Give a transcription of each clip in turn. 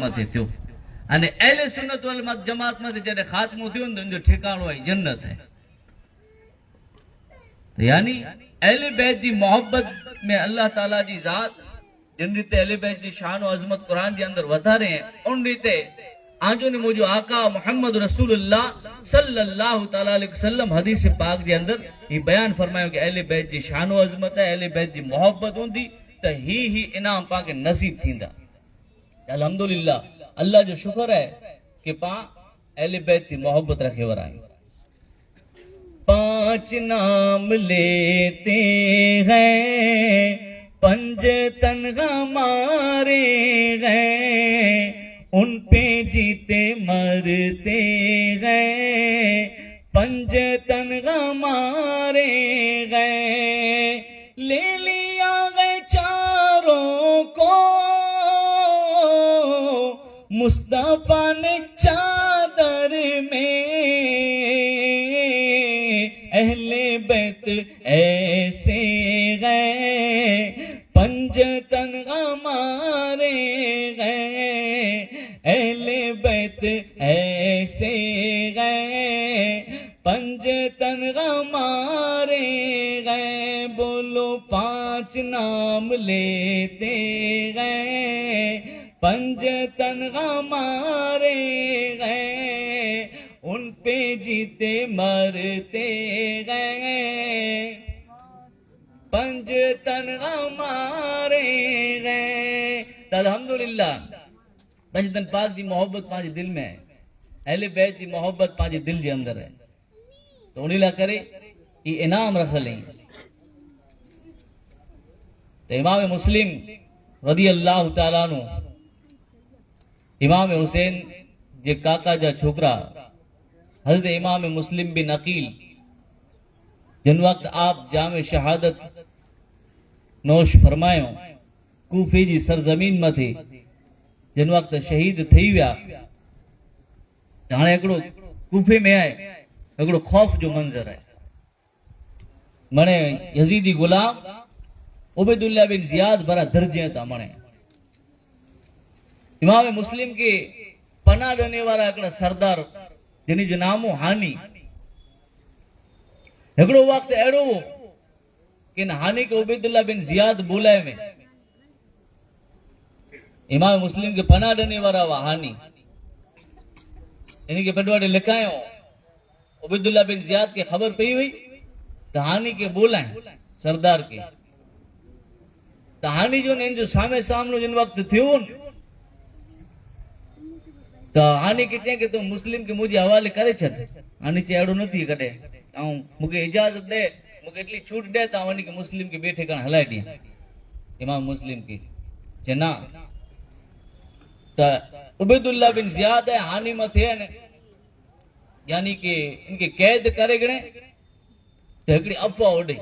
مٿي ٿيو ۽ اهل سنت والجماعت مٿي جڏهن خاتمو ٿيو ته ان جو ٺڪاڻو آهي جنت آهي. يعني اهل بيت جي محبت ۾ الله تعالي جي ذات جن ريت اهل بيت جي شان و عظمت قرآن جي اندر وڌاري آهن ان ريت آنجو ني منهنجو آقا محمد رسول الله صلي الله تعالي عليه وسلم حديث پاڪ جي اندر هي بيان فرمايو ڪي اهل بيت جي شان و عظمت آهي اهل بيت جي محبت هوندي ته هي هي انعام پاڻ کي نصيب ٿيندا. الحمدلله الله جو شڪر آهي ڪي پاڻ اهل بيت جي محبت رکي ورا آهيون. پانچ نام ليتي هين پنج تن هماري هين ان پي جيتي مرتي هين پنج تن هماري هين لي ليا هي چارون ڪو مصطفيٰ ني چادر ۾ اهل بيت ايسي هين پنجتن هماري هين اهل بيت ايسي هين پنجتن هماري هين بولو پانچ نام ليتي هين پنجتن هماري هين ان پي جيتي مرتي هين پنجتن هماري هين ته الحمدلله پنجتن پاڪ جي محبت پنهنجي دل ۾ آهي اهل بيت جي محبت پنهنجي دل جي اندر آهي ته انهي لاء ڪري هي انعام رکيل آهن ته امام مسلم رضي الله تعالٰي عنه امام حسين جي ڪاڪا جا ڇوڪرا حضرت امام مسلم بن عقيل جن وقت آپ جام شهادت نوش فرمايو ڪوفي جي سرزمين مٿي جن وقت شهيد ٿي ويا ته هاڻي هڪڙو ڪوفي ۾ آهي هڪڙو خوف جو منظر آهي. مڻي يزيدي غلام عبيدالله بن زياد برا درجين تان مڻي امام مسلم کي پناهه ڏني وارا هڪڙا سردار جن جو نام هو هاني. هڪڙو وقت اهڙو هو ڪي ان هاني کي عبيدالله بن زياد بولائي ۾ امام مسلم کي پناهه ڏني وارا هئا هاني ان کي پٽواٽي لڪايو. عبيدالله بن زياد کي خبر پئي وئي ته هاني کي ٻولائين سردار کي ته هاني جو ان جو سامهون سامنو جن وقت ٿيو ته هاني کي چيائين ڪي تون مسلم کي منهنجي حوالي ڪري ڇڏ. هاني چيو اهڙو نه ٿئي ڪڏهن، آئون مون کي اجازت ڏي، مون کي ايتري ڇوٽ ڏي ته آئون ان کي مسلم کي ٻئي ٺڪاڻي هلائي ڏيان. امام مسلم کي چي نه ته عبيدالله بن زياد ۽ هاني مٿي آهن يعني ڪي ان کي قيد ڪري گڻي ته هڪڙي افواهه اڏي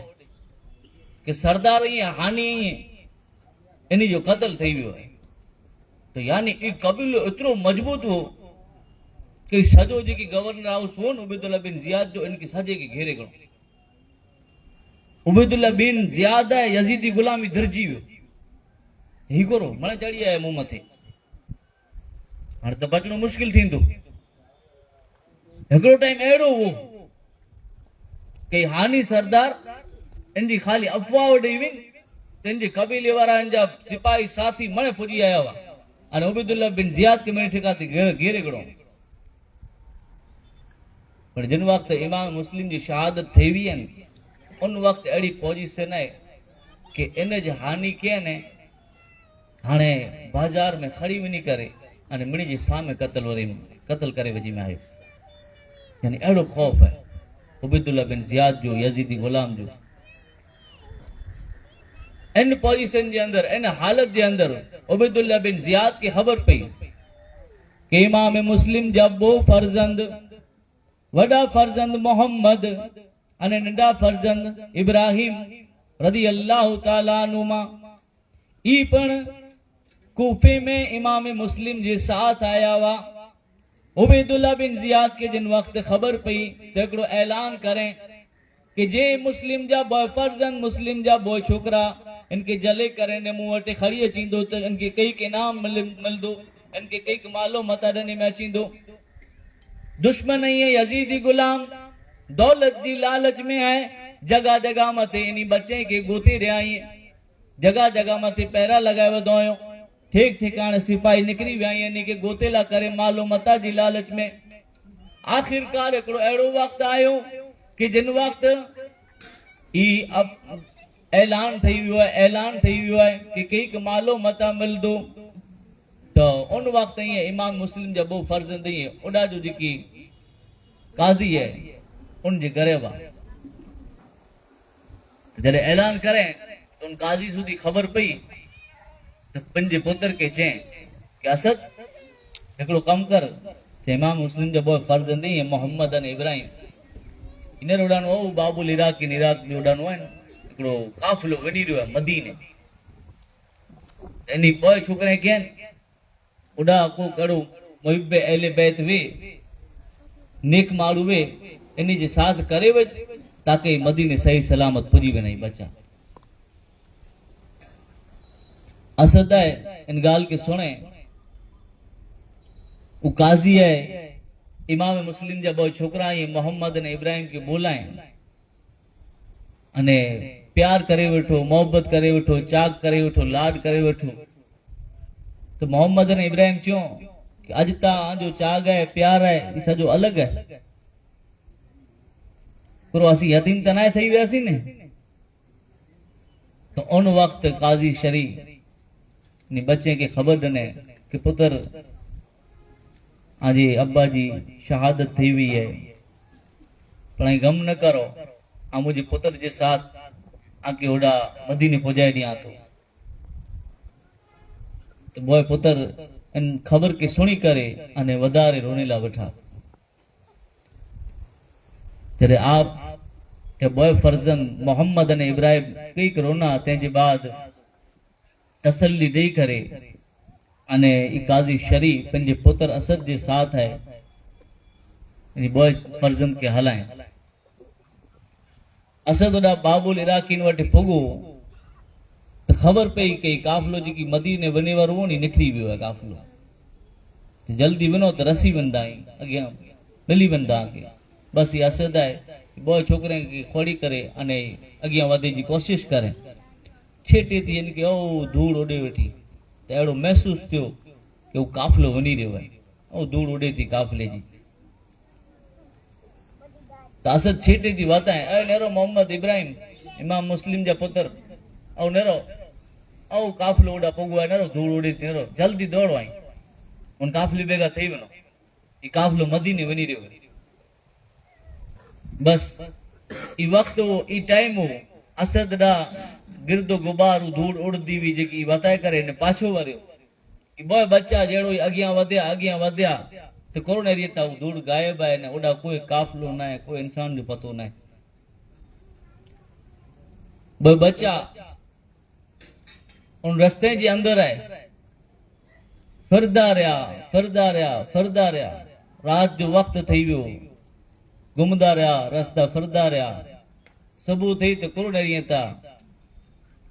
ڪي سردار ائين هاني ائين انهي جو قتل ٿي ويو آهي ته يعني هي قبيلو ايترو مضبوط هو ڪي سڄو جيڪي گورنر هائوس هو نه عبيدالله بن زياد جو ان کي سڄي کي گهيري گڻو. عبيدالله بن زياد ۽ يزيدي غلامي درجي ويو. هي ڪورو مڻ چڙهي آيو مون مٿي. هاڻي ته بچڻو مشڪل ٿيندو. هڪڙو ٽائيم اهڙو هو ڪي هاني سردار ان جي خالي افواهه اڏي وئي ته ان جي قبيلي وارا ان جا سپاهي ساٿي مڻ پڄي آيا هئا ۽ عبيدالله بن زياد کي مڻ ٺڪا تي گهيري گڙو. پر جن وقت امام مسلم جي شهادت ٿي وئي آهن ان وقت اهڙي پوزيشن آهي ڪي ان جي هاني ڪين هاڻي بازار ۾ کڙي وڃي ڪري ۽ مڙي جي سامهون قتل وري قتل ڪري وڃي ۾ آيو. يعني اهڙو خوف آهي عبيدالله بن زياد جو يزيدي غلام جو. ان پوزيشن جي اندر ان حالت جي اندر عبيدالله بن زياد کي خبر پئي ڪي امام مسلم جا ٻو فرزند وڏا فرزند محمد ۽ ننڍا فرزند ابراهيم رضي الله تعالٰي عنهما هي پڻ ڪوفي ۾ امام مسلم جي ساٿ آيا هئا. عبيدالله بن زياد کي جن وقت خبر پئي ته هڪڙو اعلان ڪرين ڪي جي مسلم جا ٻه فرزند مسلم جا ٻه ڇوڪرا ان کي جلي ڪري ني مون وٽ کڻي اچيندو ته ان کي ڪئيڪ انعام ملندو. ان کي ڪئيڪ مالو متا ڏني ۾ اچيندو. دشمن ائين يزيدي غلام دولت جي لالچ ۾ آهي جڳهه جڳهه مٿي انهي ٻچي کي ڳوتي رهيا آهين. جڳهه جڳهه مٿي پهرا لڳائي وڌو هيو. ٺيڪ ٺڪاڻي سپاهي نڪري ويا ۽ انهي کي ڳوتي لا ڪري مال و متاع جي لالچ ۾. آخرڪار هڪڙو اهڙو وقت آيو ڪي جن وقت هي اعلان ٿئي ويو آهي اعلان ٿئي ويو آهي ڪي ڪيڪ مال و متاع ملدو ته ان وقت ائين امام مسلم جا ٻه فرزند ائين اڏا جو جيڪي قاضي آهي ان جي گهر هئا. جڏهن اعلان ڪرين ته ان قاضي سوڌي خبر پئي ته پنهنجي پتر کي چئين ڪي اسد هڪڙو ڪم ڪر ته امام مسلم جا ٻه فرزند ائين محمد ۽ ابراهيم هينئر اڏانو هو بابل عراق عراق ۾ اڏانو آهن هڪڙو قافلو وڃي رهيو آهي مديني ته انهي ٻه ڇوڪرين کي اڏا ڪو ڪهڙو محب اهل بيت وي نيڪ ماڻهو وي انهي جي ساٿ ڪري وڃ تاڪه هي مديني صحيح سلامت پڄي وڃئي ٻچا اسد آهي ان ڳالهه کي سڻي او قاضي آهي امام مسلم جا ٻه ڇوڪرا آهن محمد ۽ ابراهيم کي بولائين اني پيار ڪري ويٺو، محبت ڪري ويٺو، چاڪ ڪري ويٺو، لاڏ ڪري ويٺو ته محمد ۽ ابراهيم چيو ڪي اڄ تان جو چاڳ آهي، پيار آهي، هي سڄو الڳ آهي. پرو اسين يتيم ته ناهي ٿي وياسين نه. ته ان وقت قاضي شري ني ٻچي کي خبر ڏني ڪي پتر آنجي ابا جي شهادت ٿي وئي آهي. پڻ غم نه ڪرو، آئون منهنجي پتر جي ساٿ آنکي هوڏا مديني پڄائي ڏيان ٿو. ته بوء پتر ان خبر کي سڻي ڪري اني وڌاري رونيلا وٺا. جڏهن آپ جا ٻه فرزند محمد اني ابراهيم ڪيڪ رونا تنهن جي بعد تسلي ڏئي ڪري اني اي قاضي شري پنهنجي پتر اسد جي ساٿ آهي اني ٻه فرزند کي هلائين. اسد اڏا بابل عراقين وٽ پڳو ته خبر پئي ڪي قافلو جيڪي مديني وڃي وارو هو ني نڪري ويو آهي قافلو ته جلدي وڃو ته رسي ويندا ۽ اڳيان ملي ويندا ڪي بس هي اسد آهي ٻه ڇوڪرين کي کوڙي ڪري اني اڳيان وڌي جي ڪوشش ڪرين. ڇيٽي ٿي هن کي او ڌوڙ اڏي ويٺي ته اهڙو محسوس ٿيو ڪي هو قافلو وڃي رهيو آهي. او ڌوڙ اڏي ٿي قافلي جي ته اسد ڇيٽي ٿي واتائين اي نيرو محمد ابراهيم امام مسلم جا پتر او نيرو او قافلو اڏا پوڳو آهي نيرو ڌوڙ اڏي ٿي نيرو جلدي دوڙ آئين ان قافلي بيگا ٿي وڃو هي قافلو مديني وڃي رهيو آهي. بس اي وقت هو، اي ٽائيم هو، اسد ڏا گرد و غبار هو ڌوڙ اڙندي هئي جيڪي اي وتائي ڪري هن پاڇو وريو. اي ٻه ٻچا جهڙو ئي اڳيان وڌيا اڳيان وڌيا ته ڪورنه ايريي تان هو ڌوڙ غائب آهي نه اوڏا ڪوئي قافلو ناهي ڪوئي انسان جو پتو ناهي. ٻه ٻچا ان رستي جي اندر آهي. ڦردا رهيا، ڦردا رهيا، ڦردا رهيا. رات جو وقت ٿي ويو. گهمندا رهيا، رستا ڦردا رهيا. صبح ٿي ته ڪرڙ ائين ٿا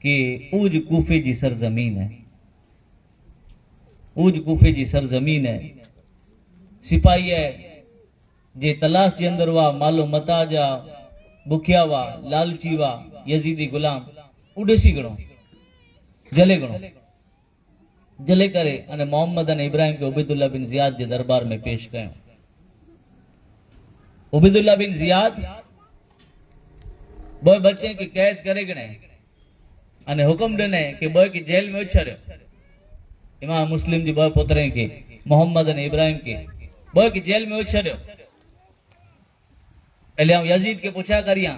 ڪي اوج ڪوفي جي سرزمين آهي. اوج ڪوفي جي سرزمين آهي. سپاهي آهي. جي تلاش جي اندر هئا، مال و متاع جا بکيا هئا، لالچي هئا، يزيدي غلام، اڏسي گهڻو، جهلي گهڻو، جهلي ڪري ان محمد ۽ ابراهيم کي عبيدالله بن زياد جي دربار ۾ پيش ڪيو. عبيدالله بن زياد ٻه ٻچين کي قيد ڪري گهڻي ۽ حڪم ڏني ڪي ٻه کي جيل ۾ اڇريو. امام مسلم جي ٻه پترين کي محمد ۽ ابراهيم کي ٻه کي جيل ۾ اڇريو. پهلي آئون يزيد کي پڇا ڪريان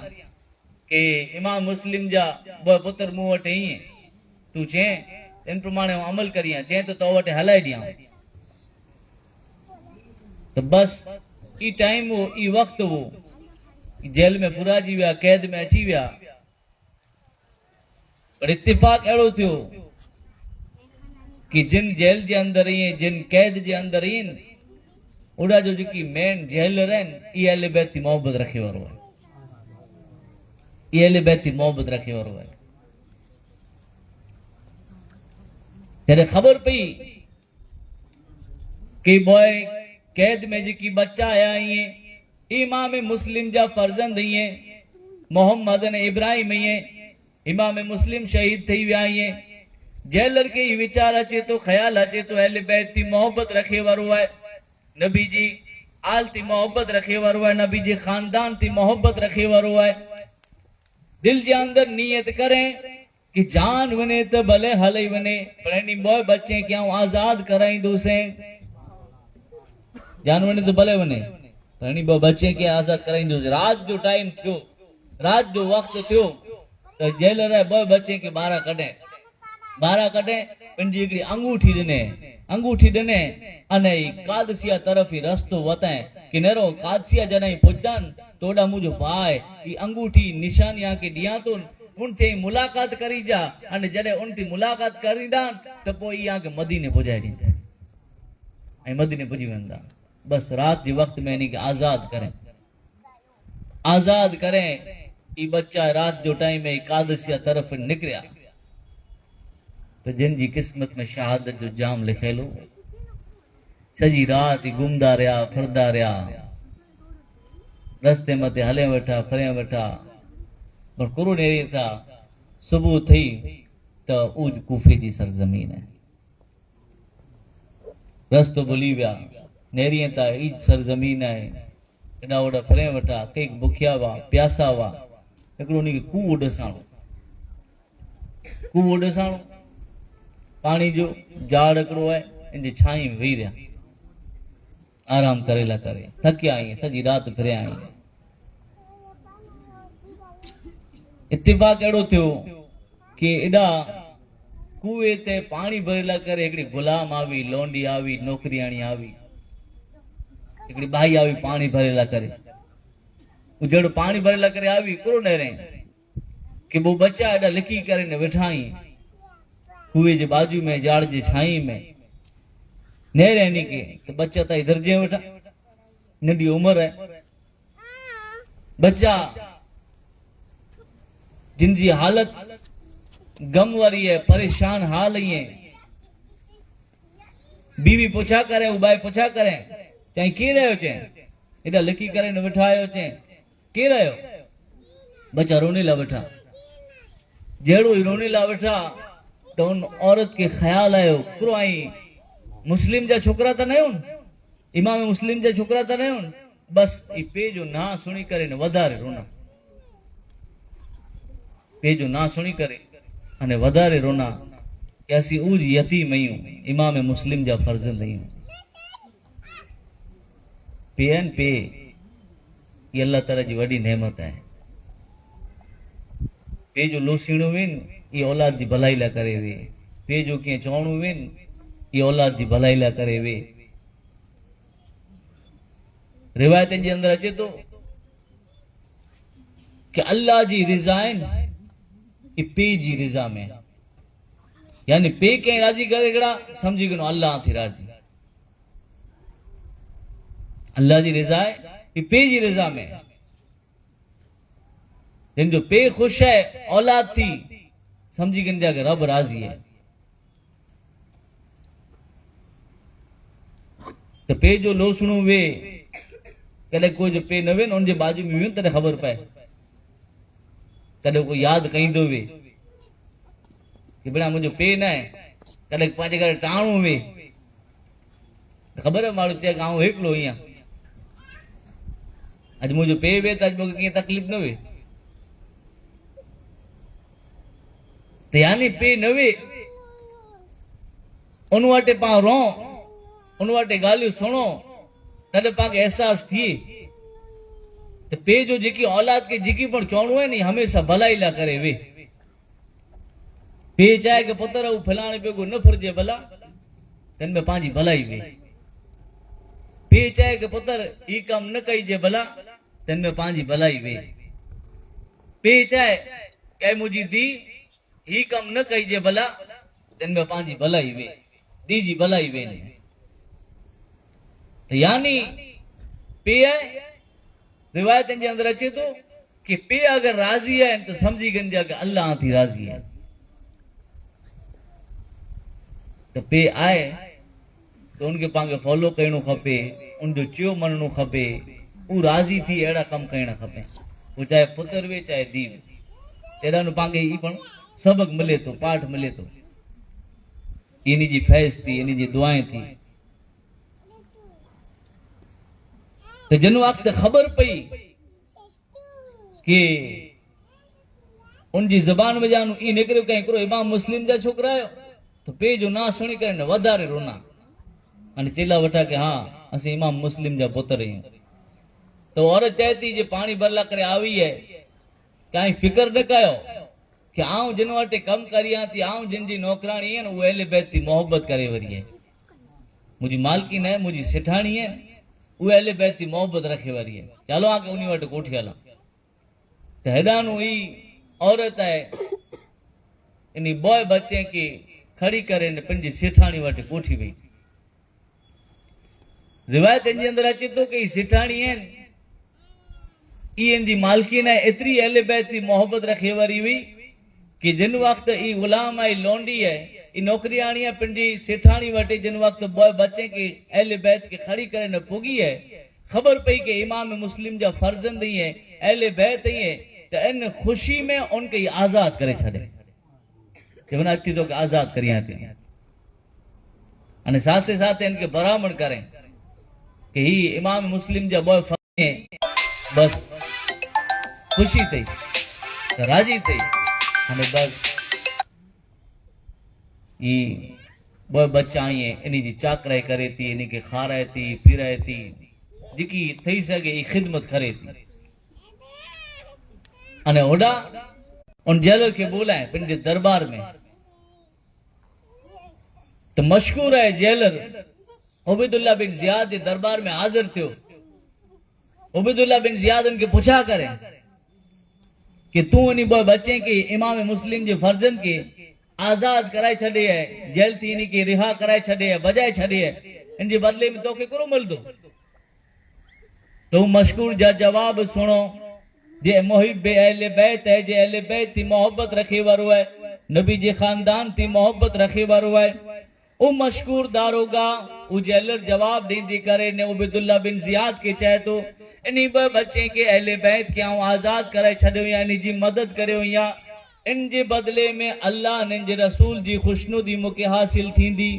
ڪي امام مسلم جا ٻه پتر مون وٽ ائين تون چئين ته ان پرماڻي آئون عمل ڪريان چئين ته تو وٽ هلائي ڏيان ته بس اي ٽائيم هو اي وقت هو جيل ۾ پوراجي ويا قيد ۾ اچي ويا. پر اتفاق اهڙو ٿيو ڪي جن جيل جي اندر ائين جن قيد جي اندر ائين اڙا جو جيڪي مين جيلر آهن اهي اهل بيت ٿي محبت رکي وارو آهي اهي اهل بيت ٿي محبت رکي وارو آهي جڏهن خبر پئي. ڪي ٻوء قيد ۾ جيڪي ٻچا آيا ايئن امام مسلم جا فرزند ايئن محمد ۽ ابراهيم ايئن امام مسلم شهيد ٿي ويا ايئن جيلر کي هي ويچار اچي ٿو خيال اچي ٿو اهل بيت ٿي محبت رکي وارو آهي نبي جي آل ٿي محبت رکي وارو آهي نبي جي خاندان ٿي محبت رکي وارو آهي دل جي اندر نيت ڪرين ڪي جان وڃي ته ڀلي هلي وڃي پر انهي ٻوء ٻچين کي آئون آزاد ڪرائيندوسين. جان وڃي ته ڀلي وڃي پر انهي ٻوء ٻچين کي آزاد ڪرائيندوسين. رات جو ٽائيم ٿيو، رات جو وقت ٿيو ته جيلر ٻوء ٻچين کي ٻاهران ڪڍين. ٻاهران ڪڍين پنهنجي هڪڙي انگوٺي ڏني، انگوٺي ڏني انهي قادسيه طرف ئي رستو وتائين ڪي نيرو قادسيه جڏهن پڄدان ته اوڏانهن منهنجو ڀاء هي انگوٺي نشاني آن کي ڏيان ٿو ان ٿي ملاقات ڪري جا ان جڏهن ان ٿي ملاقات ڪريندان ته پوء اي آن کي مديني پڄائي ڏيندا ۽ مديني پڄي ويندا. بس رات جي وقت ۾ انهي کي آزاد ڪرين آزاد ڪرين اي ٻچا رات جو ٽائيم ۾ قادسيه طرف نڪريا ته جن جي قسمت ۾ شهادت جو جام لکيل هو سڄي رات ئي گهمندا رهيا ڦرندا رهيا رستي مٿي هلين ويٺا ڦرين ويٺا پر ڪرو نيري ٿا صبح ٿي ته اوج ڪوفي جي سرزمين آهي رستو ڀلي ويا نيري ٿا عيد سرزمين آهي هيڏا هوڏا ڦرين ويٺا ڪيڪ بکيا هئا پياسا هئا هڪڙو انهي کي کوهه ڏساڻو کوهه ڏساڻو پاڻي جو جاڙ هڪڙو آهي ان جي ڇانئي ۾ ويهي رهيا آرام ڪري لا ڪري ٿڪيا آهين سڄي رات ڦريا آهين اتفاق اهڙو ٿيو ڪي ايڏا کوهه تي پاڻي ڀري لا ڪري هڪڙي غلام آوي لونڊي آوي نوڪرياڻي آوي هڪڙي ٻائي آوي پاڻي ڀري لا ڪري جهڙو پاڻي ڀري لا ڪري آوي ڪرو نهرين ڪي ٻو ٻچا ايڏا لڪي ڪري نه ويٺا آهين کوهه جي باجو ۾ جاڙ جي ڇائين ۾ نهرين ني ڪي ته ٻچا تائي درجي ويٺا ننڍي عمر ہے ٻچا جن جي حالت غم واري ہے پريشان حال ائين بيوي پڇا ڪري او ٻائي پڇا ڪري چائين ڪير آيو چين ايڏا لڪي ڪري نه ويٺا آيو چين ڪير آيو ٻچا روني لا ويٺا جهڙو ئي روني لا ويٺا ته ان عورت کي خيال آيو ڪرو آئين مسلم جا ڇوڪرا ته نه آهيون امام مسلم جا ڇوڪرا ته نه آهيون بس اي پي جو نان سڻي ڪري نه وڌاري رونا پي جو نان سڻي ڪري اني وڌاري رونا ڪي اسين اوج يتيم آهيون امام مسلم جا فرزند آهيون پي ان پي هي الله تعالي جي وڏي نعمت آهي پي جو لوسيڻو وين اي اولاد جي ڀلائي لاء ڪري وي پي جو ڪيئن چوڻو وين اي اولاد جي ڀلائي لاء ڪري وي روايتن جي اندر اچي ٿو ڪي الله جي رضا آهن اي پي جي رضا ۾ يعني پي ڪنهن راضي ڪري گڙا سمجهي گنو الله ٿي راضي الله جي رضا آهي اي پي جي رضا ۾ جن جو پي خوش آهي اولاد ٿي سمجهي گن جا رب راضي آهي ته پي جو لوسڻو وي ڪڏهن ڪوئي جو پي نه وي ان جي باجو ۾ ويون تڏهن خبر پئي ڪڏهن ڪو ياد ڪئيندو وي ڪي بنا منهنجو پي نه آهي ڪڏهن پنهنجي گهر ٽاڻو وي خبر آهي ماڻهو چئي آئون هيڪلو آهيان اڄ منهنجو پي وي ته اڄ مونکي ڪيئن تڪليف نه وي ته يعني پي نه وي ان وٽ پان رو ان وٽ ڳالهيون سڻو تڏهن پان کي احساس ٿئي ته پي جو جيڪي اولاد کي جيڪي پڻ چوڻو آهي ني هميشه ڀلائي لا ڪري وي پي چاهي ڪه پتر هو فلاڻي پيگو نه ڦرجي ڀلا تن ۾ پنهنجي ڀلائي وي پي چاهي ڪه پتر هي ڪم نه ڪئيجي ڀلا تن ۾ پنهنجي ڀلائي وي پي چاهي ڪه منهنجي ڌي هي ڪم نه ڪئيجي ڀلا تن ۾ پنهنجي ڀلائي وي ڌي جي ڀلائي وي ته يعني پي روايتن جي اندر اچي ٿو ڪي پي اگر راضي آهن ته سمجهي گنجا ڪي الله ٿي راضي آهن ته پي آهي त उनखे पाण खे फॉलो करणो खपे, उनजो चयो मञणो खपे, उहो राज़ी थी अहिड़ा कम करणा खपे, उहो चाहे पुत्र हुए चाहे धीउ हुए। तेॾा पाण खे ई पण सबक़ मिले थो, पाठ मिले थो। इन जी फैज़ थी, इन जी दुआएं थी। त जिन वक़्तु ख़बर पई की उनजी ज़बान में जान ई निकिरियो कंहिं हिकिड़ो इमाम मुस्लिम जा छोकिरा आहियो, त पीउ जो ना सुणी करे वधारे रोना अने चेला वठा की हा असीं इमाम मुस्लिम जा पुत्र आहियूं। त औरत चए थी जे पाणी भरला करे आई आहे, कांई फिक्र न कयो कि आऊं जिन वटि कमु करियां थी, आऊं जिन जी नौकराणी आहे न, उहा अहले बैत थी मोहबत करे वरी आहे, मुंहिंजी मालकिन आहे, मुंहिंजी सेठाणी आहे, उहा अहले बैत थी मोहबत रखे वरी आहे, चलो आके उन वटि कोठी हलां। त हेॾां ई औरत आहे इन ॿ बच्चे खे खड़ी करे पंहिंजी सेठाणी वटि कोठी वई। रिवायत इन जे अंदरि अचे थो की सेठाणी आहिनि, ई इन जी मालकिन आहे, एतिरी अहले बैत थी मोहबत रखे वरी हुई कि जिन वक़्तु ई ग़ुलाम आहे, लौंडी आहे, ई नौकरियाणी आहे पंहिंजी सेठाणी वटि, जिन वक़्तु ॿ बच्चे खे अहले बैत खे खड़ी करे न पुॻी आहे, ख़बर पई कि इमाम मुस्लिम जा फर्ज़ंद ई आहे, अहले बैत ई आहे, त इन ख़ुशी में उनखे आज़ाद करे छॾे। चवनि अची तोखे आज़ाद करियां थी, अने साथे साथे इनखे बरामण करें कि ही इमाम मुस्लिम जा ॿ बस ख़ुशी थई, राज़ी थई, अने बस ई ॿ बच्चा ईअं इन जी चाकराई करे थी, इन खे खाराए थी, पीराए थी, जेकी थी सघे ई ख़िदमत करे थी। अने होॾा उन जेलर खे ॿोलाए पंहिंजे दरबार में, त मशहूर आहे जेलर उबैदुल्ला बिन ज़ियाद जे दरबार में हाज़िर थियो। उबैदुल्ला बिन ज़ियाद उनखे पुछा करे कि तूं इन ॿ बच्चे खे इमाम मुस्लिम जे फर्ज़ंद खे आज़ाद कराए छॾे आहे, जेल थी इन खे रिहा कराए छॾे आहे, बजाए छॾे आहे, इन जे बदिले में तोखे केहिड़ो मिलंदो? तूं मशहूर जा जवाब सुणो, जे मुहिब अहले बैत है, जे अहले बैत थी मोहब्बत रखे वारो आहे, नबी जे ख़ानदान थी मोहब्बत रखे वारो आहे, उहो मशहूर दारोगा उहो जेलर जवाब ॾींदी करे ने उबैदुल्ला बिन ज़ियाद खे चए थो, इन ॿ बच्चे खे अहले बैत खे आउं आज़ाद कराए छॾियो या इन जी मदद करियो या, इन जे बदिले में अल्लाह ने जे रसूल जी ख़ुशनुदी मूंखे हासिल थींदी,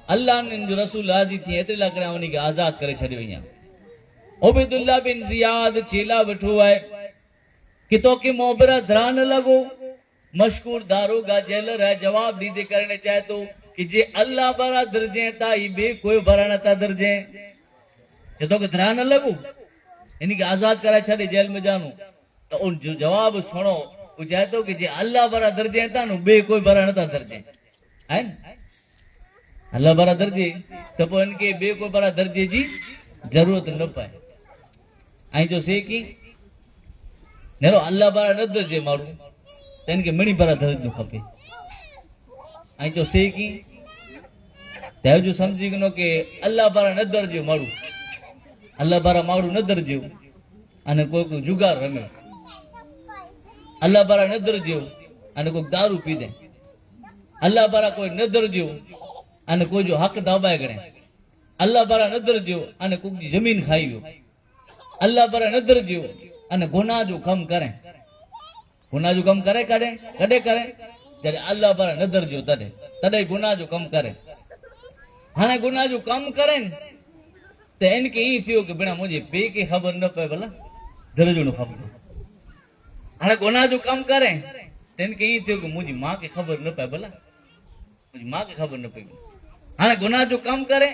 अल्लाह ने जो रसूल राज़ी थी, एतिरे लाइ करे आउं उन खे आज़ाद करे छॾियो आहियां। उबैदुल्ला बिन ज़ियाद चेला वेठो आहे कि तोखे मोबरा धरा न लॻो? मशहूर दारोगा जेलर आहे, जवाब ॾींदे करण चाहे थो कि जे अल्लाह बरा दर्जे ता ई ॿिए कोई बरा नथा दर्जे, जे तोखे धरा न लॻो, इन खे आज़ाद कराए छॾे जेल में जानू। त उन जो जवाब सुणो, उहो चए थो कि जे अल्लाह बरा दर्जे ता न ॿिए कोई बरा नथा दर्जे आहिनि, अल्लाह बरा दर्जे त पोइ हिन खे ॿिए कोई बरा दर्जे जी ज़रूरत न पए। ऐं जो से की नेरो अल्लाह बरा न दर्जे माण्हू त हिन खे मिणी बरा दर्जो खपे। ऐं जो से की त जो सम्झी गिनो कि अल्लाह बरा न दर्जो माण्हू, अल्लाह बरा माण्हू न दर्जो, अने कोई कोई जुगार रमे, अल्लाह बरा न दर्जो, अने कोई दारू पी दे, अल्लाह बरा कोई न दर्जो, अने कोई जो हक़ दबाए करे, अल्लाह बरा न दर्जो, अने कोई ज़मीन खाई वियो, अल्लाह बरा न दर्जो, अने गुनाह जो कमु करे, गुनाह जो कमु करे कॾहिं कॾहिं करे, जॾहिं अल्लाह बरा न दर्जो तॾहिं तॾहिं गुनाह जो कमु करे। हाणे गुनाह जो कमु करे त इन खे ईअं थियो कि बिना मुंहिंजे पीउ खे ख़बर न पए, भला दर्जणो खपे। हाणे गुनाह जो कमु करे त इन खे ईअं थियो कि मुंहिंजी माउ खे ख़बर न पए, भला मुंहिंजी माउ खे ख़बर न पई। हाणे गुनाह जो कमु करे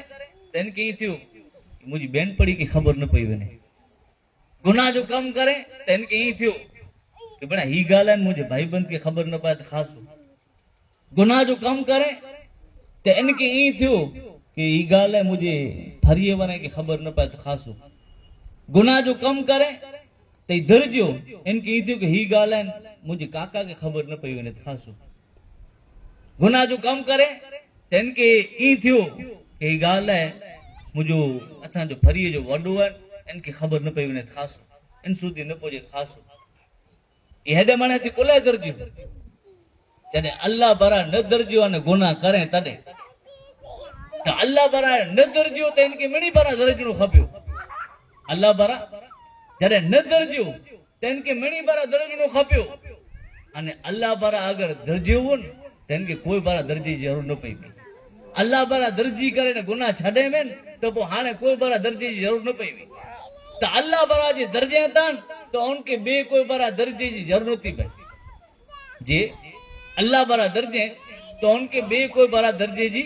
त इन खे ईअं थियो कि मुंहिंजी बेनपड़ी खे ख़बर न पई वञे। गुनाह जो कमु करे त इन खे ईअं थियो कि बिना ही ॻाल्हि आहिनि मुंहिंजे भाईबंद खे ख़बर न पए त ख़ासि। गुनाह जो कमु करे त इन खे ईअं थियो कि ही ॻाल्हि आहे मुंहिंजे फरीअ वारे खे ख़बर न पए त ख़ासि। गुनाह जो कमु करे त दर्जो इन खे ईअं थियो कि ही ॻाल्हि आहिनि मुंहिंजे काका खे ख़बर न पई वञे त ख़ासि। गुनाह जो कमु करे त इन खे ईअं थियो कि ही ॻाल्हि आहे मुंहिंजो असांजो फरीअ जो वॾो आहे, इन खे ख़बर न पई वञे त ख़ासि, इन सुधी न पहुचे ख़ासि। हेॾे माणे थी कुलाए दर्जो, जॾहिं अल्लाह बरा न दर्जो अने गुनाह करे तॾहिं। ته الله برا نه درجيو ته هن کي مڙئي برا درجڻو کپيو. الله برا جڏهن نه درجيو ته هن کي مڙئي برا درجڻو کپيو. اني الله برا اگر درجيو هو ته هن کي ڪوئي برا درجي جي ضرورت نه پئي پئي. الله برا درجي ڪري نه گناهه ڇڏي وين ته پوء هاڻي ڪوئي برا درجي جي ضرورت نه پئي وئي. ته الله برا جي درجي تان ته ان کي ٻئي ڪوئي برا درجي جي ضرورت نه ٿي پئي. جي الله برا درجي ته ان کي ٻئي ڪوئي برا درجي جي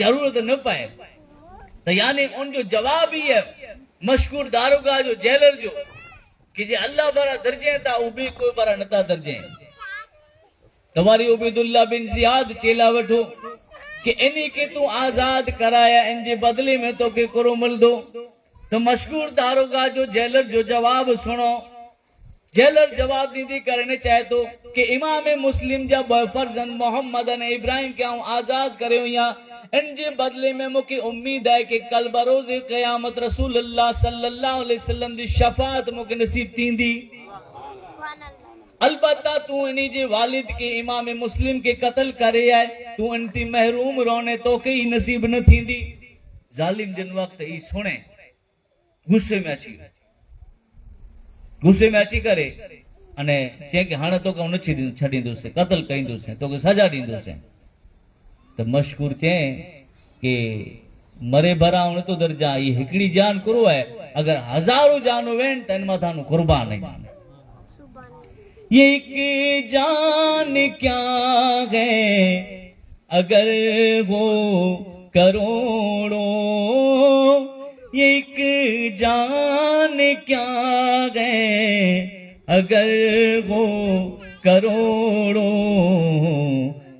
ضرورت نه پئي. ته يعني ان جو جواب ئي هي مشڪور داروغه جو جيلر جو ڪي جي الله برا درجين ٿا هو ٻئي ڪوئي برا نٿا درجين. ته وري عبيدالله بن زياد چيلا وٺو ڪي انهي کي تون آزاد ڪرايا ان جي بدلي ۾ توکي ڪرو ملدو. ته مشڪور داروغه جو جيلر جو جواب سڻو. جيلر جواب ڏيندي ڪري نه چاهي ٿو ڪي امام مسلم جا ٻه فرزند محمد ۽ ابراهيم کي آئون آزاد ڪريو آهيان ان جي بدلي ۾ مون کي اميد آهي ڪي ڪل بروز قيامت رسول الله صلي الله عليه وسلم جي شفاعت مون کي نصيب ٿيندي. البته تون انهي جي والد کي امام مسلم کي قتل ڪري آهي تون ان تي محروم رهني توکي ئي نصيب نه ٿيندي. ظالم جن وقت هي سڻي غصي ۾ اچي ويو. غصي ۾ اچي ڪري اني چيائين ڪي هاڻي توکي آئون نه ڇڏيندوسين، قتل ڪيندوسين، توکي سزا ڏيندوسين. ته مشڪور چيائين ڪي مري ڀر آئون نٿو درجان، هي هڪڙي جان ڪرو آهي، اگر هزارون جانون وين ته ان مٿان آئون قربان آهيان. یہ ایک جان کیا ہے اگر ہو کروڑوں یہ ایک جان کیا ہے اگر ہو کروڑوں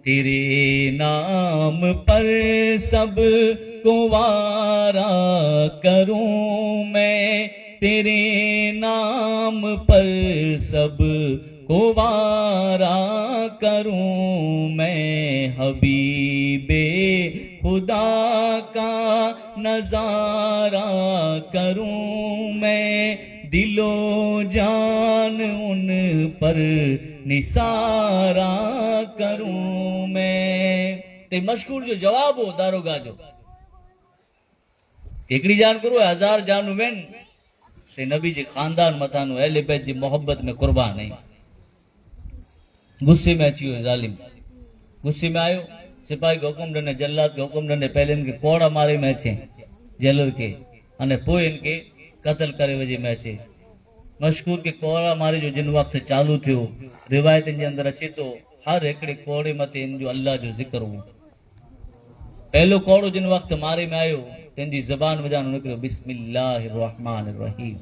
تیرے نام پر سب کو وارا کروں میں تيري نام پر سب کو وارا ڪرون مين حبيب خدا ڪا نظارا ڪرون مين دل و جان ان پر نثارا ڪرون مين. تي مشڪور جو جواب هو داروغه جو. هڪڙي جان ڪرو ۽ هزار جانون وين سي نبي جي خاندان مٿان اهل بيت جي محبت ۾ قربان آهين. غصي ۾ اچي ويو ظالم غصي ۾ آيو سپاهي کي حڪم ڏني جلاد کي حڪم ڏني پهلي هن کي ڪوڙا ماري ۾ اچي جيلر کي ۽ پوء هن کي قتل ڪري وجي ۾ اچي. مشڪور کي ڪوڙا ماري جو جن وقت چالو ٿيو روايتن جي اندر اچي ٿو هر هڪڙي ڪوڙي مٿي هن جو الله جو ذڪر هو. پهلو ڪوڙو جن وقت ماري ۾ آيو تنهن جي زبان وجان نڪريو بسم الله الرحمن الرحيم.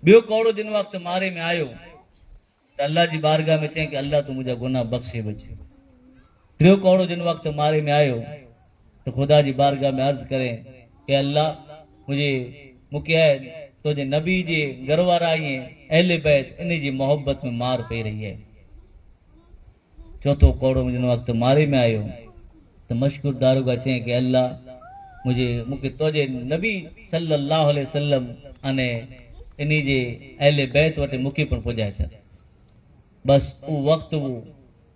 ٻيو ڪوڙو جن وقت ماري ۾ آيو ته الله جي بارگاهه ۾ چيائين ڪي الله تون منهنجا گناهه بخشي وجھ. ٽيو ڪوڙو جن وقت ماري ۾ آيو ته خدا جي بارگاهه ۾ عرض ڪري ڪي الله منهنجي مون کي آهي تنهنجي نبي جي گهر وارا ۽ اهل بيت انهي جي محبت ۾ مار پئي رهي آهي. چوٿون ڪوڙو جن وقت ماري ۾ آيو ته مشڪور داروغه چيائين ڪي الله منهنجي مون کي تنهنجي نبي صلي الله عليه وسلم اني انهي جي اهل بيت وٽ مون کي پڻ پڄائي ڇڏ. بس اهو وقت هو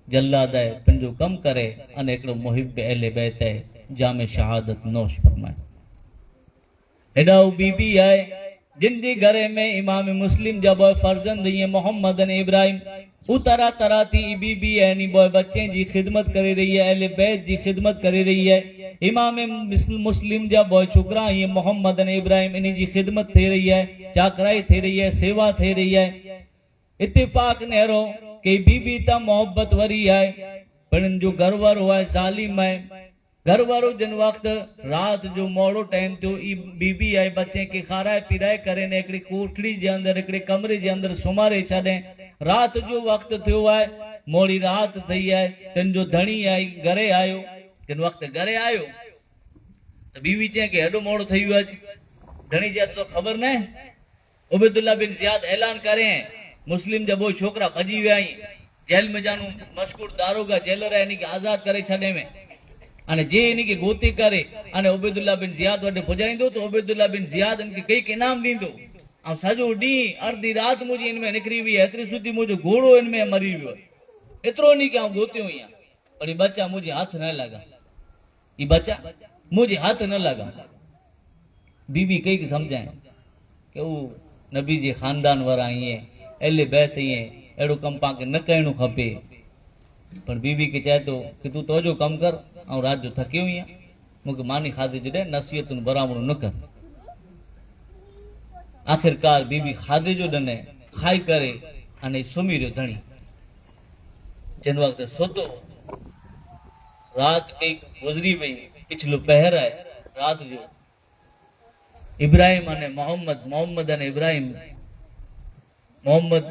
جلاد آهي پنهنجو ڪم ڪري اني هڪڙو محب اهل بيت آهي جام شهادت نوش فرمائي. هيڏا هو بي بي آهي جن جي گهر ۾ امام مسلم جا ٻه فرزند ايئن محمد ۽ ابراهيم. هو طرح طرح ٿي اي بي بي ۽ انهي ٻه ٻچين جي خدمت ڪري رهي آهي اهل بيت جي خدمت ڪري رهي آهي. امام مسلم جا ٻه ڇوڪرا ايئن محمد ۽ ابراهيم انهي جي خدمت ٿي رهي آهي چاڪرائي ٿي رهي آهي سيوا ٿي رهي آهي. اتفاق نهرو ڪي بي بي ته محبت وري آهي پر ان جو گهر وارو آهي ظالم آهي. گهر وارو جن وقت رات جو موڙو ٽائيم ٿيو اي بي بي ۽ بچين کي کارائي پيرائي ڪري نه هڪڙي ڪوٺڙي جي اندر هڪڙي ڪمري جي اندر سمهاري ڇڏين رات جو وقت ٿيو آهي موڙي رات ٿئي آهي تن جو ڌڻي آئي گهري آيو جن وقت گهري آيو ته بي بي چين کي هيڏو موڙو ٿئي ويو اڄ ڌڻي چي اڄ توکي خبر ناهي عبيدالله بن زياد اعلان ڪرين مسلم جا ٻه ڇوڪرا ڀڄي ويا ۽ جيل ۾ جانو مشڪور داروغه جيلر آهي انهي کي آزاد ڪري ڇڏين وين ۽ جي انهي کي گوتي ڪري ۽ عبيدالله بن زياد وٽ پڄائيندو ته عبيدالله بن زياد ان کي ڪيڪ انعام ڏيندو ۽ سڄو ڏينهن ارڌي رات منهنجي ان ۾ نڪري وئي ايتري سڌي منهنجو گهوڙو ان ۾ مري ويو ايترو انهي کي آئون گوتيو آهيان پر هي ٻچا منهنجي هٿ نه لڳا. هي ٻچا منهنجي هٿ نه لڳا. بي بي ڪئي سمجهائين ڪه هو نبي جي خاندان وارا آهين، اهل بيت آهين، اهڙو ڪم پاڻ کي نه ڪرڻو کپي. پر بي بي کي چئي ٿو ڪه تون تو ڪم ڪر، آئون رات جو ٿڪيو آهيان، مون کي ماني کاڌي جو ڏي، نصيحتن برابر نه ڪر. آخرڪار بي بي کاڌي جو ڏني، کائي ڪري اني سمهي رهيو ڌڻي. جن وقت ستو، رات ڪئي گذري وئي، پڇلو پهر آهي رات جو. ابراهيم اني محمد، محمد اني ابراهيم، محمد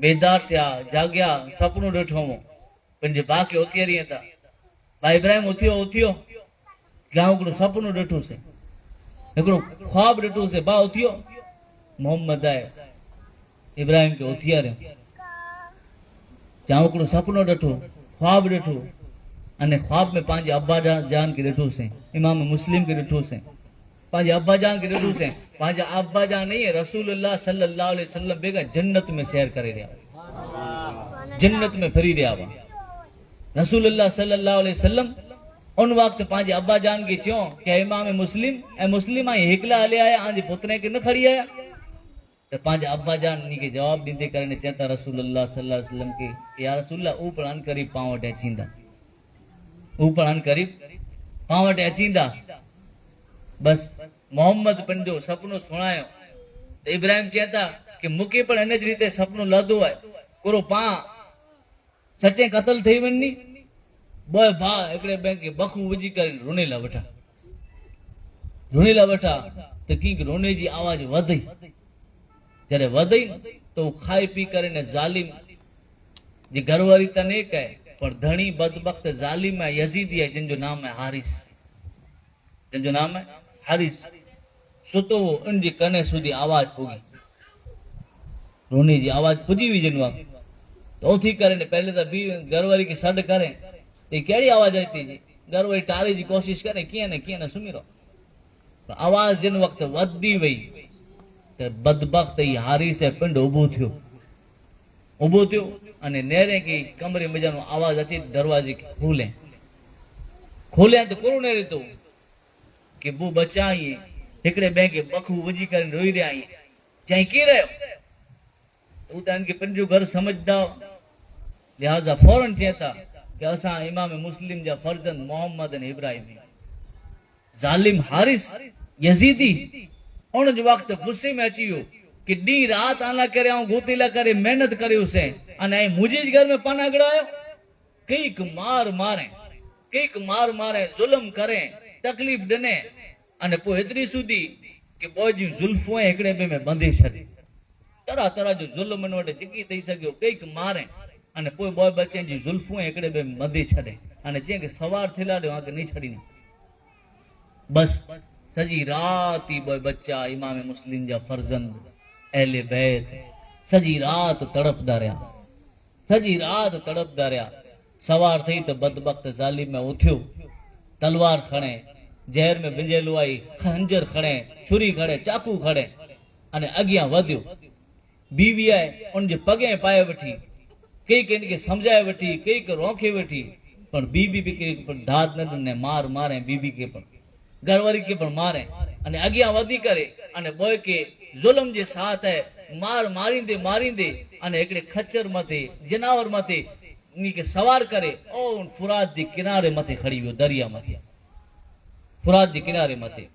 بيدار ٿيا، جاڳيا، سپنو ڏٺو هون، پنهنجي ڀاء کي اٿيارين ٿا، ڀاء ابراهيم اٿيو اٿيو، گائون هڪڙو سپنو ڏٺوسين، هڪڙو خواب ڏٺوسين، ڀاء اٿيو. محمد آهي ابراهيم کي اٿياريو، چيائون هڪڙو سپنو ڏٺو، خواب ڏٺو، اني خواب ۾ پنهنجي ابا جان کي ڏٺوسين، امام مسلم کي ڏٺوسين، پنهنجي ابا جان کي ڏٺوسين، پنهنجا ابا جان نه رسول الله صلي الله عليه وسلم بيگا جنت ۾ سير ڪري رهيا، جنت ۾ ڦري رهيا هئا. رسول الله صلي الله عليه وسلم ان وقت پنهنجي ابا جان کي چيو ڪه امام مسلم ۽ مسلم آئين هڪلا هلي آيا، آنجي پترين کي نه کڻي آيا؟ ته پنهنجا ابا جان انهي کي جواب ڏيندي ڪري چين ٿا رسول الله صلي الله عليه وسلم کي يا رسول الله او پڻ عنقريب پان وٽ اچيندا، او پڻ عنقريب پان وٽ اچيندا. بس محمد پنهنجو سپنو سڻايو ته ابراهيم چين ٿا ڪه مون کي پڻ ان جي ريتي سپنو لڌو آهي، ڪرو پان سچين قتل ٿي وڃني. ٻه ڀاء هڪڙي ٻئي کي بخون وجهي ڪري رونيلا وٺا، رونيلا وٺا ته ڪينڪ روني جي آواز وڌئي. جڏهن وڌئي ته هو کائي پي ڪري نه ظالم جي گهر واري ته نيڪ آهي پر ڌڻي بدبخت ظالم آهي، يزيدي آهي، جنهن جو نام آهي حارث، جنهن جو نام آهي حارث. ستو هو ان جي ڪني سڌي آواز پڳي، روني جي آواز پڄي وئي. جن وقت ته اٿي ڪري نه پهلي ته بي گهر واري کي سڏ ڪري ته ڪهڙي آواز اچي ٿي، جي گهر واري ٽاري جي ڪوشش ڪري ڪيئن نه ڪيئن نه سمهي رهو. پر آواز جن وقت وڌي وئي ته بدبخت هي حارث ۽ پنڊ اڀو ٿيو، اڀو ٿيو اني نيري کي ڪمري مجانو آواز اچي دروازي کي کولين، کولين ته ڪرو نيري ٿو ڪي بو ٻچا ائين هڪڙي ٻئي کي بکون وجهي ڪري روئي رهيا آهين. چيائين ڪير آهيو؟ ته هو ته هن کي پنهنجو گهر سمجهندا هئا، لهٰذا فوراً چين ٿا ڪي اسان امام مسلم جا فرزند محمد ۽ ابراهيم آهيون. ظالم حارث يزيدي ان جو وقت غصي ۾ اچي ويو ڪي ڏينهن رات آنا ڪري آئون گوتيلا ڪري محنت ڪري هوسين ۽ ائين منهنجي ئي گهر ۾ پاناگڙا آيو. ڪيڪ مار مارين، ڪيڪ مار مارين، ظلم ڪرين، تڪليف ڏنين، اني پوء ايتري سودي ڪي ٻه جون زلفون هڪڙي ٻئي ۾ ٻنڌي ڇڏي. طرح طرح جو ظلم ان وٽ جيڪي ٿي سگهيو، ڪيڪ مارين، اني پوء ٻه ٻچين جون زلفون هڪڙي ٻئي ۾ ٻنڌي ڇڏي، اني چين ڪي سوار ٿيلا ڏيو، آنکي نئي ڇڏيندي. بس سڄي رات ئي ٻه ٻچا امام مسلم جا فرزند اهل بيت سڄي رات تڙپدا رهيا. سڄي رات تڙپدا رهيا. سوار ٿئي ته بدبخت ظالم ۾ اٿيو، تلوار کڻي، زهر ۾ ڀنجيلو آئي، خنجر کڻي، ڇري کڻي، چاقو کڻي ۽ اڳيان وڌيو. بيوي آئي، ان جي پڳين پائي وٺي، ڪيڪ ان کي سمجهائي وٺي، ڪيڪ رونکي وٺي، پر بيبي به ڪيڪ پڻ داد نه ڏني، مار مارين بيبي کي پڻ، گهر واري کي پڻ مارين ۽ اڳيان وڌي ڪري ۽ ٻئي کي ظلم جي ساٿ مار ماريندي ماريندي ۽ هڪڙي خچر مٿي، جناور مٿي، انهي کي سوار ڪري او ان فرات جي ڪناري مٿي کڻي ويو، درياء مٿي، فرات جي ڪناري مٿي.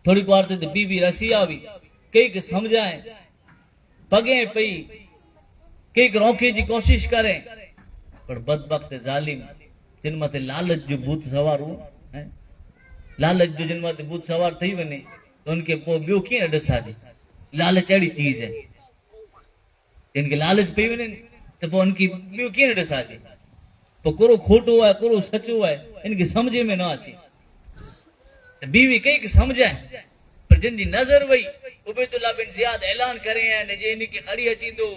ٿوري ڪوار تي ته بي بي رسي آوي، ڪيڪ سمجهائين، پڳين پئي، ڪيڪ روڪي جي ڪوشش ڪرين، پر بدبخت ظالم جن مٿي لالچ جو ڀوت سوار هو، لالچ جو جن مٿي ڀوت سوار ٿي وڃي ته ان کي پوء ٻيو ڪيئن ڏساجي. لالچ اهڙي چيز آهي، جن کي لالچ پئي وڃي ته پوء ان کي ٻيو ڪيئن ڏساجي. پوء ڪهڙو کوٽو آهي ڪهڙو سچو آهي ان کي سمجهه ۾ نه اچي. ته بيوي ڪئي سمجهائين، پر جن جي نظر وئي، عبيدالله بن زياد اعلان ڪري آيا جي ان کي کڻي اچيندو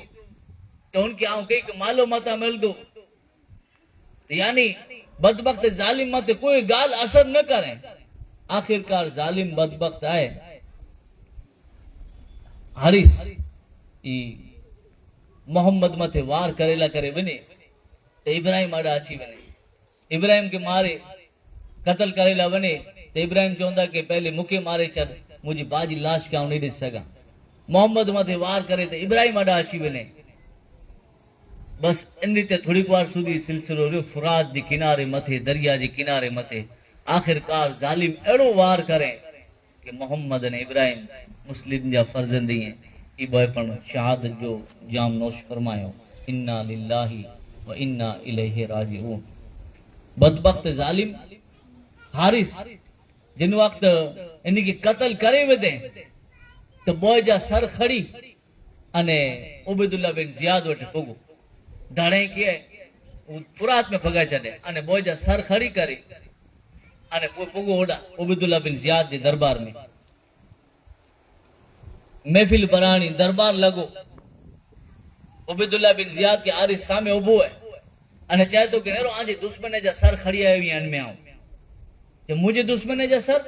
ته ان کي آئون ڪئي مالو متا ملندو. ته يعني بدبخت ظالم مٿي ڪوئي ڳالهه اثر نه ڪري. آخرڪار ظالم بدبخت آهي حارث ئي محمد مٿي وار ڪريلا ڪري وڃي ته ابراهيم اڏا اچي وڃي، ابراهيم کي ماري قتل ڪريلا وڃي ته ابراهيم چوندا ڪي پهلي مون کي ماري ڇڏ، منهنجي ڀاء جي لاش کي آئون نه ڏسي سگهان. محمد مٿي وار ڪري ته ابراهيم اڏا اچي وڃي. بس ان ريت ٿوريڪ وار سوڌي سلسلو رهيو فرات جي ڪناري مٿي، درياء جي ڪناري مٿي. آخرڪار ظالم اهڙو وار ڪري ڪي محمد ۽ ابراهيم مسلم جا فرزند ايئن ئي ٻئي پڻ شهادت جو جام نوش فرمايو. انا لله و انا اليه راجعون. بدبخت ظالم حارث جن وقت ان کي قتل ڪري وڌين ته ٻئي جا سر کڻي اني عبيدالله بن زياد وٽ پڳو. ڌڻي کي هو فرات ۾ ڦڳائي ڇڏي اني ٻئي جا سر کڻي ڪري اني پوء پڳو هوڏانهن عبيدالله بن زياد جي دربار ۾. محفل براڻي دربار لڳو. عبيدالله بن زياد کي حارث سامهون اڀو هي اني چئي ٿو ڪي نيرو آنجي دشمن جا سر کڻي آيو آهيان ان ۾ آئون. چي منهنجي دشمن جا سر؟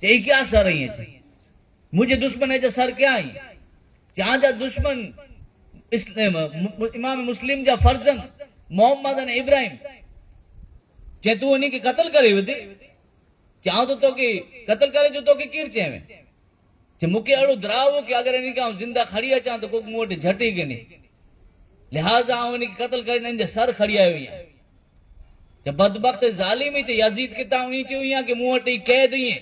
چي هي ڪيا سر هين؟ چي منهنجي دشمن جا سر ڪيا آهين؟ چي آنجا دشمن امام مسلم جا فرزند محمد ۽ ابراهيم. چي تون انهي کي قتل ڪري وڌي؟ چي آئون ته توکي قتل ڪري جو توکي ڪير چيوين؟ چي مون کي اهڙو دراء هو ڪي اگر انهي کي آئون زنده کڻي اچان ته ڪوڪ مون وٽ جهٽي ڪيني، لهٰذا آئون انهي کي قتل ڪري انهن جا سر کڻي آيو آهيان. چي بدبخت ظالم چي يزيد کي ته آئون ائين چيو آهيان ڪي مون وٽ هي قيد اهين،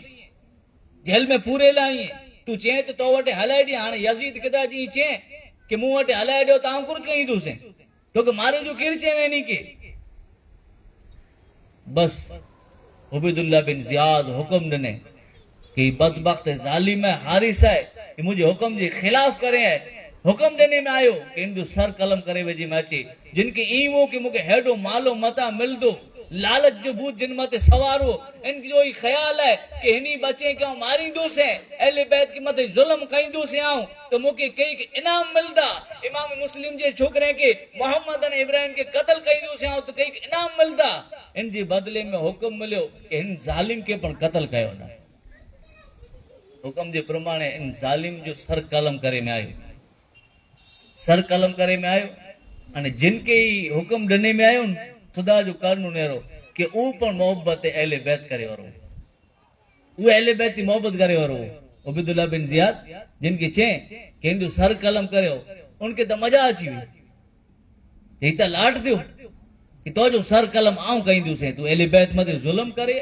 جيل ۾ پوريل آهين، تون چئين ته تو وٽ هلائي ڏيان، هاڻي يزيد کي ته اچ ائين چئين ڪي مون وٽ هلائي ڏيو ته آئون ڪرچ ڪيندوسين. توکي ماريو جو ڪير چيو انهي کي؟ بس عبيدالله بن زياد حڪم ڏني ڪي هي بدبخت ظالم ۽ حارث آهي، هي منهنجي حڪم جي خلاف ڪري آهي. حڪم ڏني ۾ آيو ڪي هن جو سر قلم ڪري وجهي ۾ اچي. جن کي ائين هو ڪي مون کي هيڏو مال و متاع ملندو، لالچ جو ڀوت جن مٿي سوار هو، ان جو هي خيال آهي ڪي هني ٻچين کي آئون ماريندوسين، اهل بيت کي مٿي ظلم ڪيندوسين آئون ته مون کي ڪيڪ انعام ملندا، امام مسلم جي ڇوڪرين کي محمد ۽ ابراهيم کي قتل ڪيندوسين آئون ته ڪيڪ انعام ملندا. ان جي بدلي ۾ حڪم مليو ڪي هن ظالم کي پڻ قتل ڪيو وڃي. حڪم جي پرماڻي ان ظالم جو سر قلم ڪري ۾ آيو. سر قلم ڪري ۾ آيو ۽ جن کي هي حڪم ڏني ۾ آيو خدا جو ڪرڻو نيرو ڪي او پڻ محبت اهل بيت ڪري ورو او اهل بيت جي محبت ڪري ورو عبيدالله بن زياد جن کي چين ڪي هن جو سر قلم ڪريو ان کي ته مزا اچي وئي هي ته لاٽ ٿيو ڪي تو جو سر قلم آئون ڪيندوسين تو اهل بيت مٿي ظلم ڪري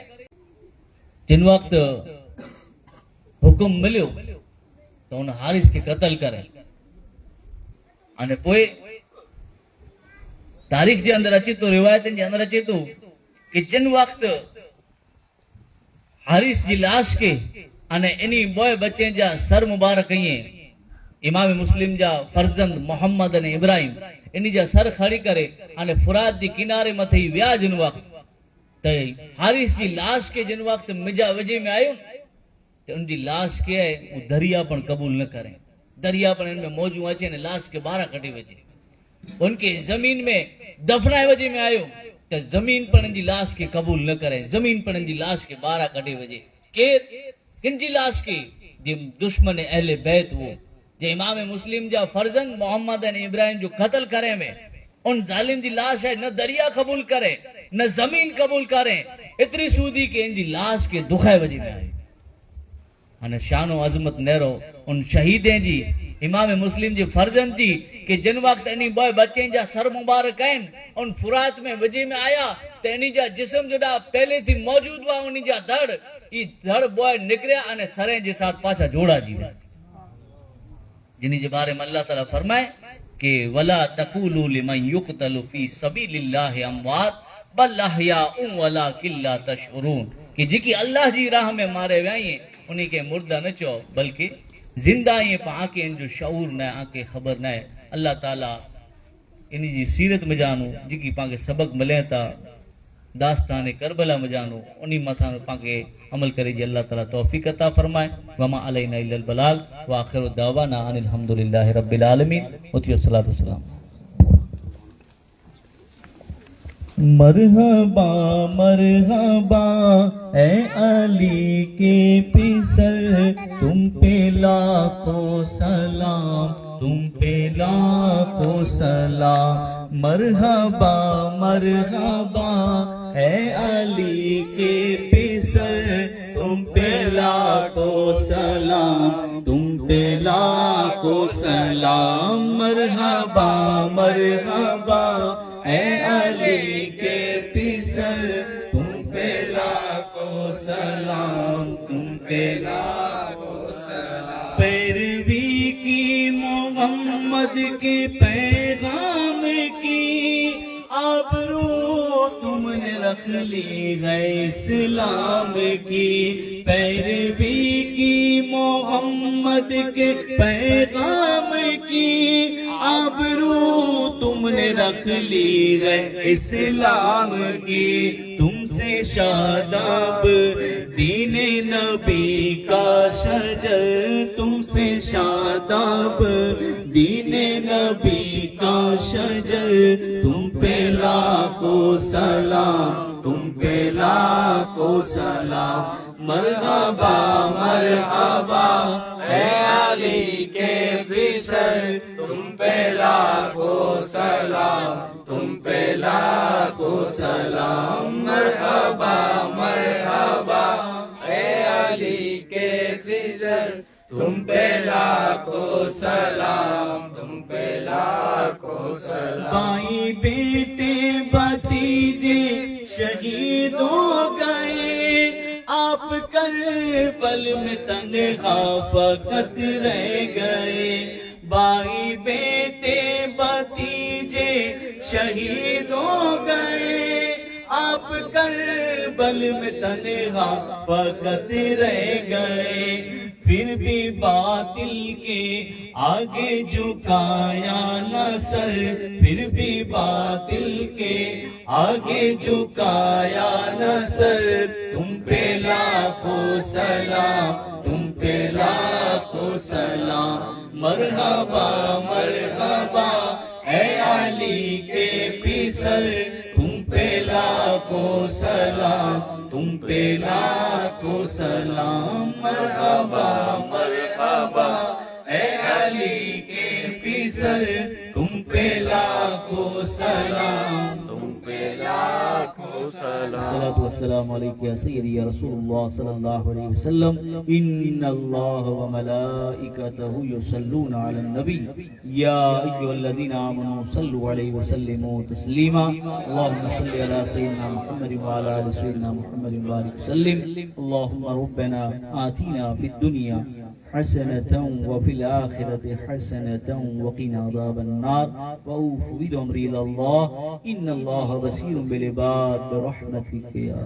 جن وقت حڪم مليو ته ان حارث کي قتل ڪري ۽ پوء تاريخ جي اندر اچي ٿو روايتن جي اندر اچي ٿو ڪي جن وقت حارث جي لاش کي ۽ انهي ٻه بچين جا سر مبارڪ ائين امام مسلم جا فرزند محمد ۽ ابراهيم انهي جا سر کڻي ڪري ۽ فرات جي ڪناري مٿي ويا جن وقت ته حارث جي لاش کي جن وقت مجا وجي ۾ آيو ته ان جي لاش کي اهو درياء پڻ قبول نه ڪري. درياء پڻ ان ۾ موجون اچي ۽ لاش کي ٻاهران ڪڍي وجهي. ان کي زمين ۾ دفنائي وجهي ۾ آيو ته زمين پڻ ان جي لاش کي قبول نه ڪري. زمين پڻ ان جي لاش کي ٻاهران ڪڍي وجهي. ڪير؟ ڪن جي لاش کي؟ جي دشمن اهل بيت هو. جي امام مسلم جا فرزند محمد ۽ ابراهيم جو قتل ڪري ۾ ان ظالم جي لاش آهي نه درياء قبول ڪري نه زمين قبول ڪري ايتري سودي ڪي ان جي لاش کي دکائي وجهي ۾ آهي ان شان و عظمت نيرو ان شهيدين جي امام مسلم جي فرزند جي ڪي جن وقت انهي ٻه ٻچين جا سر مبارڪ آهن ان فرات ۾ وجهي ۾ آيا ته انهي جا جسم جڏا پهلي ٿي موجود هئا انهي جا ڌڙ اي ڌڙ ٻه نڪريا اني سرين جي ساٿ پاڇا جوڙا جي ويا. جنھن جي باري ۾ الله تعالي فرمائي ڪي ولا تقولوا لمن يقتل في سبيل الله اموات بل احياء ولڪن لا تشعرون ڪي جيڪي الله جي راھ ۾ ماري ويا اھي انھي کي مرده نه چئو بلڪه زنده اھي پر آن کي ان جو شعور ناھي آن کي خبر ناھي الله تعالي انهي جي سيرت مجانو جيڪي پان کي سبق ملين ٿا داستان ڪربلا مجانو انهي مٿان پان کي عمل ڪري جي الله تعالي توفيق عطا فرمائي وما علينا الا البلاغ واخر دعوانا ان الحمد لله رب العالمين اتي الصلوة والسلام. مرحبا مرحبا اي علي ڪي پسر تم پي لاکو سلام تم پي لاکو سلام مرحبا مرحبا اي علي ڪي پسر. लाखों सलाम, तुम पे लाखों सलाम। मरहबा मरहबा ऐ अली के पिसर, तुम पे लाखों सलाम, तुम पे लाखों सलाम। पैरवी की मोहम्मद के पैगाम की, आबरू तुमने रख ली है इस्लाम की। पैरवी की मोहम्मद के पैगाम की, आबरू तुमने रख ली है इस्लाम की। तुमसे शादाब दीने नबी का शजर, तुमसे शादाब दीने नबी का शजर। तुम पे लाखों सलाम, तुम पे लाखों सलाम। मरहबा मरहबा ऐ अली के पिसर, तुम पे लाखों सलाम, तुम पे लाखों सलाम। मरहबा मरहबा ऐ अली के पिसर, तुम पे लाखों सलाम, तुम पे लाखों सलाम। भाई बेटे भतीजे शहीद हो गए, आप करबल में तन्हा फकत रह गए। भाई बेटे भतीजे शहीद हो गए, आप करबल में तन्हा फकत रह गए। फिर भी बातिल के आगे झुकाया न सर, फिर भी बातिल के आगे झुकाया न सर। तुम पे लाखों सलाम, तुम पे लाखों सलाम। मरहबा मरहबा ऐ अली के पिसर, तुम पे लाखों सलाम, तुम पे लाखों सलाम। मरहबा मरहबा ऐ अली के पिसर, तुम पे लाखों सलाम, तुम पे लाखों सलाम। अस्सलातु वस्सलामु अलैका या सय्यदी या रसूलुल्लाह सल्लल्लाहु अलैहि वसल्लम। इन्नल्लाह व मलाइकतहु युसल्लूना अलन नबी या अय्युहल्लज़ीना आमनू सल्लु अलैहि व सल्लिमू तस्लीमा। अल्लाहुम्मा सल्लि अला सय्यिदिना मुहम्मद व अला आलि सय्यिदिना मुहम्मद व बारिक वसल्लिम। अल्लाहुम्मा रब्बना आतिना फिद दुनिया हसनतन व फिल आखिरति हसनतन व क़िना अज़ाबन्नार। व उफ़विदु अमरी इलल्लाह इन्नल्लाह बसीरुन बिल इबाद बिरहमतिक या।